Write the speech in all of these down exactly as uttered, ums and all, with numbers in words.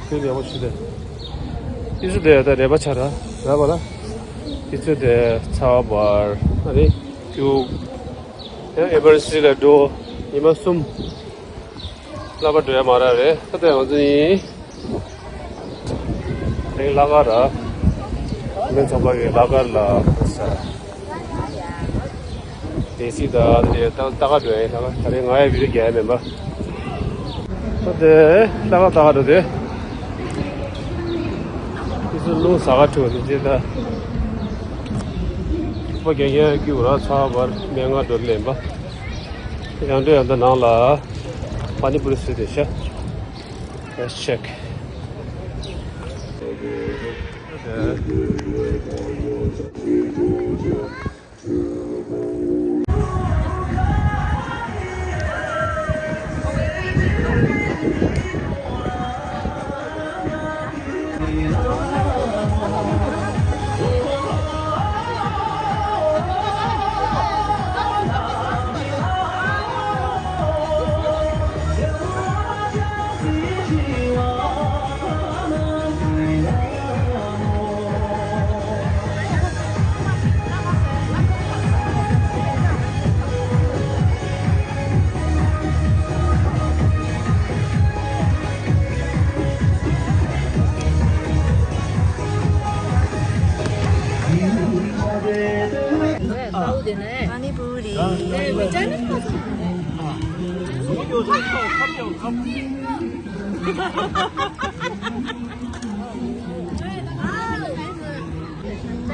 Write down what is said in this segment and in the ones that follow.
ཁྱོད་ཡག་པོ་ཞུ་དེ། ཨི་ཚོ་དེ་ད་རེ་བ་ཆ་ར་ར་བ་ལ། ཨི་ཚོ་དེ་ཚ་བ་བར་ཨ་རེ་ཀྱུ། ཡང་ཨེ་བར་སི་ལ་འགྲོ། ཉི་མ་གསུམ། ལྷག་པར་འགྲོ་ཡ་མ་ར་རེད། ད་ལྟ་ང་ཚོ་ཡིན། རེད་ལྷག་དཀར་ར། ལྷག་ཚོགས་པ་གི་ལྷག་དཀར་ལ་ས། དེ་སྲིད་ད་དེ་ད་ལྟ་ག་འགྲོ་ཡ་ལྷག་དཀར་ད་རེས་ང་ཡ་བི་ཌིའོ་རྒྱག་ཡ་མེད་པ། ད་དེ་ལྷག་དཀར་ལྷག་དཀར་འགྲོ་དེ། དེ་ཚོ་རླུང་ཟ་ག་འགྲོ་དེ་ཅེ་ད། ཐུག་པ་རྒྱག་ཡ་སྐྱུག་ར་ཚ་བར་སྨན་ང་འགྲོ་ལེན་པ། ཡང་འདྲ་ཡང་འདྲ་ནང་ལ་པ་ནི་པུ་རི་སུ་དེ་ཤ། Let's check.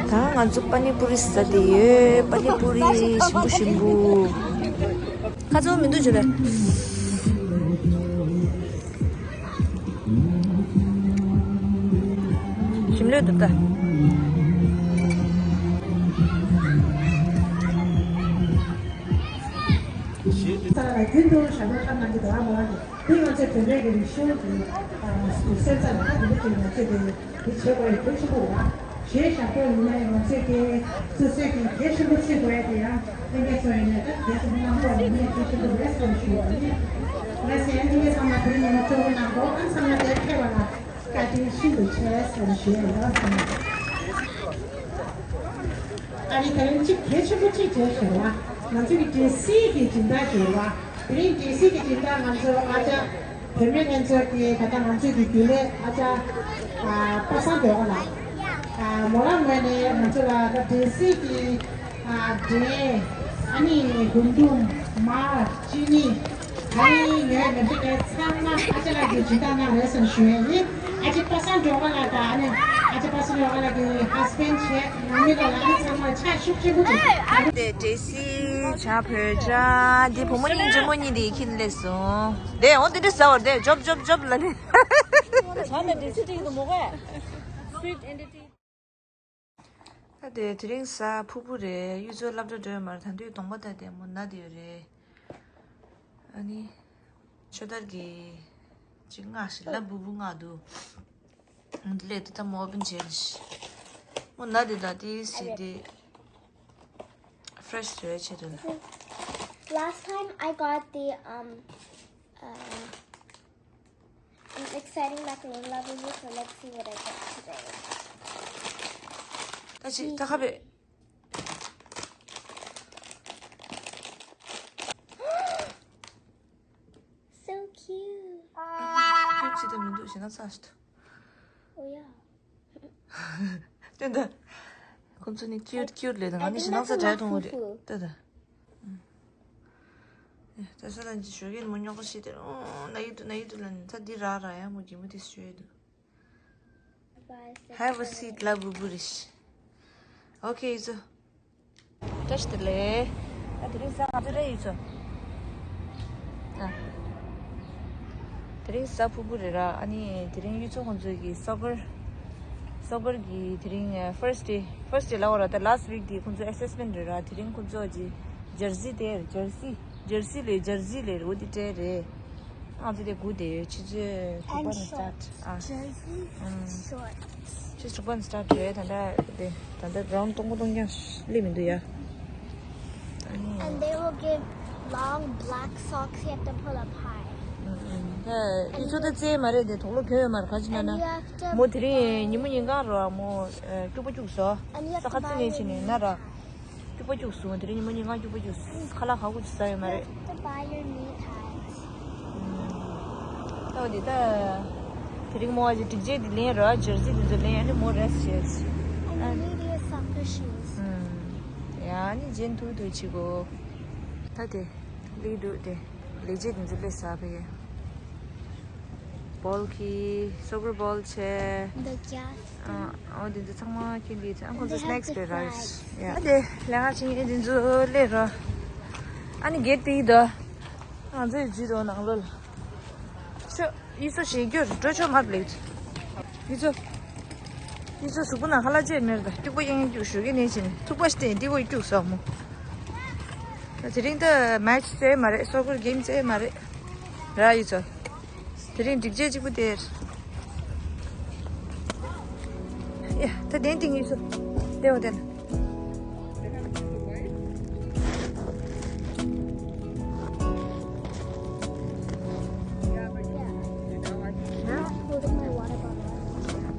ད་ང་ཚོ་པ་ནི་པུ་རི་ཟ་དེ་ཡོད། པ་ནི་པུ་རི་ཞིམ་པོ་ཞིམ་པོ། ཁ་ཚོ་མི་འདུག་ཅོ་ལེ། ཞིམ་ལོས་འདུག་ད། ས་ལ་རྒྱུན་དུ་ཞབས་བྲོ་འཁྲབ་གནང་གི་འདུག་ཨ་མ་གི་འདི་ང་ཚོའི་བོད་པའི་གི་རིག་གཞུང་གི་སེམས་རྩ་ལ་ཁ་འདི་འདྲ་ཅིག་ང་ཚོས་གི་འདི་བྱེད་དགོས་ཡ་གལ་ཆེན་པོ་རེད་བ། གཞས་ཞབས་བྲོ་ཡིན་ན་ཡང་ང་ཚོས་གི་སོ་སོའི་གི་གལ་ཆེན་པོ་བརྩི་དགོས་ཡ་དེ་ཡང་ལྷན་རྒྱས་ཚོ་ཡིན་ན་ད་གལ་ཆེན་པོ་གནང་དགོས་ཡ་ཡིན་ན་གལ་ཆེན་པོ་རེད་བསམ་ཞུ་ཡ་ཡིན། ལགས་སེ། ལྷན་རྒྱས་ཚང་མ་དེ་རིང་ཉི་མ་གཙོ་བོ་གནང་དགོས། ཨ་ཚང་མ་དེར་ཕེབས་པ་ལ་བཀའ་དྲིན་ཤིན་ཏུ་ཆེ་བསམ་ཞུ་ཡ་ཡིན། ཨ་ནི་དེ་རིང་གཅིག་གལ་ཆེན་པོ་གཅིག་བྱས་ཞོར་ལ་ང་ཚོ་གི་ཌི་སི་གི་སྦྱིན་བདག་ཞུ་བ། དེ་རིང་ཌི་སི་གི་སྦྱིན་བདག་ང་ཚོ་ཨ་ཅག་བུད་མེད་ལྷན་ཚོགས་ཀྱི་ད་ལྟ་ང་ཚོ་གི་རྒྱུན་ལས་ཨ་ཅག་ཨ་པ་སངས་སྒྲོལ་དཀར་ལགས། ཨ་མོ་རང་ངོས་ནས་ང་ཚོ་ལ་ད་ཌི་སི་གི་ཨ་འབྲས། ཨ་ནི་རྒུན་འབྲུམ། མར། ཅི་ནི། ད་རིང་ཡོད་མི་འདུག་པས་ཚང་མ་ཨ་ཅག་ལགས་ཀྱིས་སྦྱིན་བདག་གནང་རེད་ཟེར་ཞུ་ཡས་ཡིན། ཨ་ཅེ་པ་སངས་སྒྲོལ་དཀར་ལགས་དང་ཨ་ནི་ཨ་ཅེ་པ་སངས་སྒྲོལ་དཀར་ལགས་ཀྱི་ཧ་སི་བྷེན་ཌི་བྱས་ནང་མི་ལ་ལ་ཨ་ནི་ཚང་མ་ཕྱག་ཤུགས་ཆེན་པོ་ཅིག་ཨ་ནི་དེ་ཌི་སི་བྱ་བོད་ཇ་འདི་བུ་མོ་གཉིས་འདྲེ་མོ་གཉིས་དེ་ཁྱེར་སླེབས་སོང་། དེ་འོ་དེ་འདྲ་ཟ་བར་དེ་ཇོབ་ཇོབ་ཇོབ་ལ་ནི། ད་ནི་ཌི་སི་ཏིག་ཏུ་མོ་གས། Sweet entity། ད་དེ་དེ་རིང་གཟའ་ཕུར་བུ་རེད། གཡུ་མཚོ་སློབ་གྲྭ་འགྲོ་ཡོད་མ་རེད། ད་དུང་གདོང་པ་ད་དེ་མོ་ན་དེ་ཡོད་རེད། ཨ་ནི་ཆོས་དར་གྱི་ཅིག་སྔགས་ཤིག་ལ་བུ་བུ་སྔགས་འདུག་འདི་ལས་དེ་ད་མོ་ཨོ་པན་བྱས་ནས་མོ་ན་དེ་ད་དེ་སི་དེ་ཕི་རེ་ཤི་རེད་བྱེད་དུ་ལ། Last time I got the um uh, an exciting macaroon la boo boo, so let's see what I get today. ད་ཅི་ད་ཁ་བེ། So cute. ཁྱོད་ཅི་ད་མི་འདུག་ཞེ་ན་ཚ་ཞིག་འདུག Oh yeah. ཏན་ཏན། ཁོང་ཚོ་ནི་ཁྱུར་ཁྱུར་ལས་དང་ང་ནི་ཞེ་ན་ཚ་དྲག་མཐོང་གི་རེད་ཏན་ཏན། ད་ས་དང་ཅི་ཞོགས་ཀས་མོ་ཉོག་པོ་ཞིག་དེར་ཨོ་ན་ཡི་དུ་ན་ཡི་དུ་ལ་ནི་ད་འདི་ར་ར་ཡ་མོ་གི་མོ་དེ་ཞོས་ཡི་དུ། Have a seat ལ་བུ་བུ་རེ་ཤི། ཨོ་ཁེ་ཡི་ཚོ། བཀྲ་ཤིས་བདེ་ལེགས། ད་དེ་རིང་གཟའ་ང་ཚོ་རེ་ཡི་ཚོ། ད། དེ་རིང་གཟའ་ཕུར་བུ་རེད་ར། ཨ་ནི་དེ་རིང་གཡུ་མཚོ་ཁོང་ཚོའི་གི་སོ་ཀར། སོ་ཀར་གི་དེ་རིང་ཨ་first day first day ལ་འོ་ར་ད་last week དེ་ཁོང་ཚོ་assessment རེད་ར། དེ་རིང་ཁོང་ཚོ་ཇི་ཇར་སི་དེར་ཇར་སི་ཇར་སི་ལས་ཇར་སི་ལས་འོ་དེ་སྤྲད་རེད། ང་ཚོ་དེ་དགུ་དེ་ཆུ་ཚོད་དྲུག་པ་ནས་start ཨ། ཕྱི་དྲུག་པ་ནས་start རེད། ད་ལྟ་དེ་ད་ལྟ་round སྟོང་པ་སྟོང་རྐྱང་སླེབས་མི་འདུག་ཡ། And they will give long black socks. You have to pull up high. ཨ། དེ་ཚོ་ད་རྩེད་མ་རེད་དེ། དོག་ལོ་གྱོན་ཡོད་མ་རེད། ག་ཅི་ན་ན། And you have to མོ་དེ་རིང་ཉིན་མོ་ཉིན་གང་རོ་མོ། ཨ། སྐྱུག་པ་སྐྱུག་སོ། And you have to buy your meat. ས་ཁ་རྩེ་ནས་ཕྱིན་ནས་ན་ར། སྐྱུག་པ་སྐྱུག་སོང་། དེ་རིང་ཉིན་མོ་ཉིན་གང་སྐྱུག་པ་སྐྱུག་སོང་། ཁ་ལག་ཁ་ཁུ་ཅིག་ཟ་ཡོད་མ་རེད། You have to buy your meat hide. ད་འོ་དེ་ད། དེ་རིང་མོ་ཨ་ཅེ་འགྲིག་རྗེས་དེ་ལེན་རོ། ཇར་སི་དེ་ཚོ་ལེན། ཨ་ནི་མོ་རེ་སི་ཊི་བྱེད། And you need your soccer shoes. ཨ། ཡ་ཨ་ནི་ཇེན་ཐུག་ཐུག་བྱེད་གོ། ད་དེ། ལི་འདུག་དེ། ལས་བྱེད་དེ་ཚོ་སླེབས་ས་ཕ་གི། བོལ་ཁི། སོ་ཀར་བོལ་ཆེ། The gas. ཨ། ཨོ་དེ་ཚོ་ཚང་མ་ཁྱེར་འདི་ཚོ། ཨ། ཁོ་ཚོ་སི་ནེག་སི་སྤྲད་ར། ཡ་དེ་ལས་ཀ་བྱེད་མཁན་དེ་ཚོ་སླེབས་ར། ཨ་ནི་གེ་ཊི་དེ་ཡི་དོ། ང་ཚོའི་ཇུས་དོ་ནང་ལོགས་ལ། ཤོ། ཡིད་ཚོ་ཞེ་སྐྱོ་རུ་འགྲོ་ཆོག་མ་རེད་ལེགས། ཡིད་ཚོ། ཡིད་ཚོ་གཟུགས་པོ་ནང་ཁ་ལག་ཅེར་མེར་དང་སྐྱུག་པ་གཡང་གཡང་སྐྱུག་ཞུ་གི་ནས་ཕྱིན། ཐུག་པ་ཞིག་བསྟན་འདི་གོ་སྐྱུག་ས་མོ། ད་དེ་རིང་ད་མེ་ཆི་རྩེ་མ་རེད། སོ་ཀར་གེམ་རྩེ་མ་རེད། ར་ཡིད་ཚོ། དེ་རིང་སྒྲིག་ཆས་གཅིག་པུ་དེར། ཡ་ད་དེན་ཏིང་ཡིད་ཚོ། དེ་འོ་དེ་ན།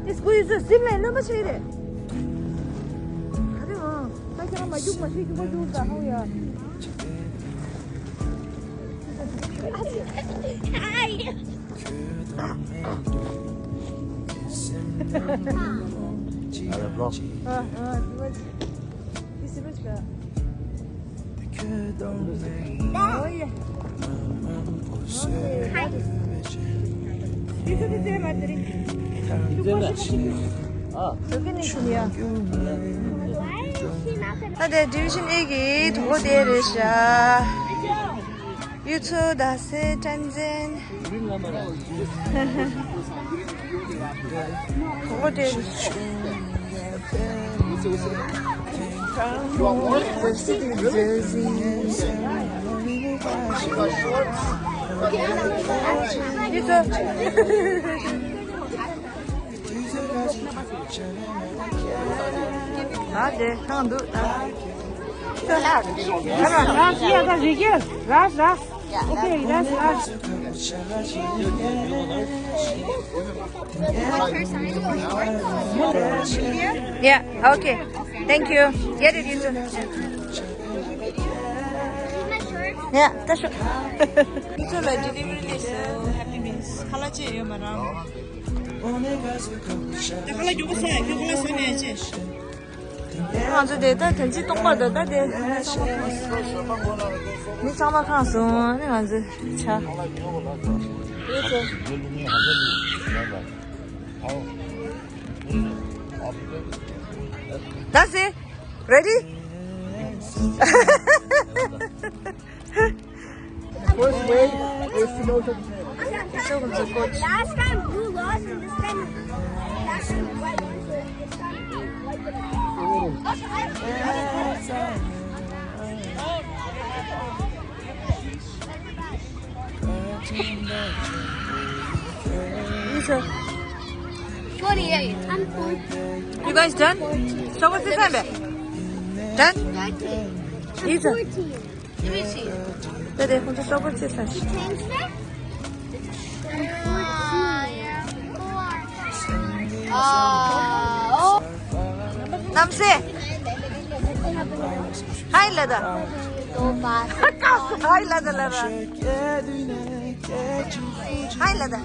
This boy is a zip line. No, but say it. I don't know. I can't. My juke, my juke, my juke. Hi. Allez, blanc. Ah, ah, tu vois. ད་དེ་ཌི་བི་ཤན་ཨེ་གི་དོག་ལོ་དེ་རེད་ཤག་ཡུ་ཚོ་ད་སེ་ཏན་ཛན། ཨ་དེ་ཁང་འདུག་ད། ར་ཡ་ད་རིག་གེ་ར་ར། Okay, that's us. Yeah, okay. Thank you. Get it, you too. Yeah, that's sure. You too, like, delivery list, uh, Happy Meals. ཁ་ལག་ཅི་ཡོད་མ་རང་། ད་ཁ་ལག་མགྱོགས་པོ་ཟ་ཡ། ཁྱོད་ཁ་ལག་ཟ་ནས་ཡ་ཅི། ང་ཚོ་དེ་ལྟར་དོན་ཚིག་སྟོང་པར་དུ་ད་དེ་མི་ཚང་མ་ཁང་སོང་། ཨ་ནི་ང་ཚོ་ཆ་ཡོད་ཚོ། That's it. Ready? First way is to know the potatoes. Last time blue lost and this time, last time white won, so this time white won. Twenty-eight. I'm fourteen. You guys done? So what's the time? Done? Thirteen. Lisa. Fourteen. Let me see. ད་དེ་ཁོང་ཚོ་སོག་པོ་ཅི་ཟ་ཞིག་ནམ་སེ། ཧའི་ལ་ད། ཧའི་ལ་ད་ལ་ར། ཧའི་ལ་ད།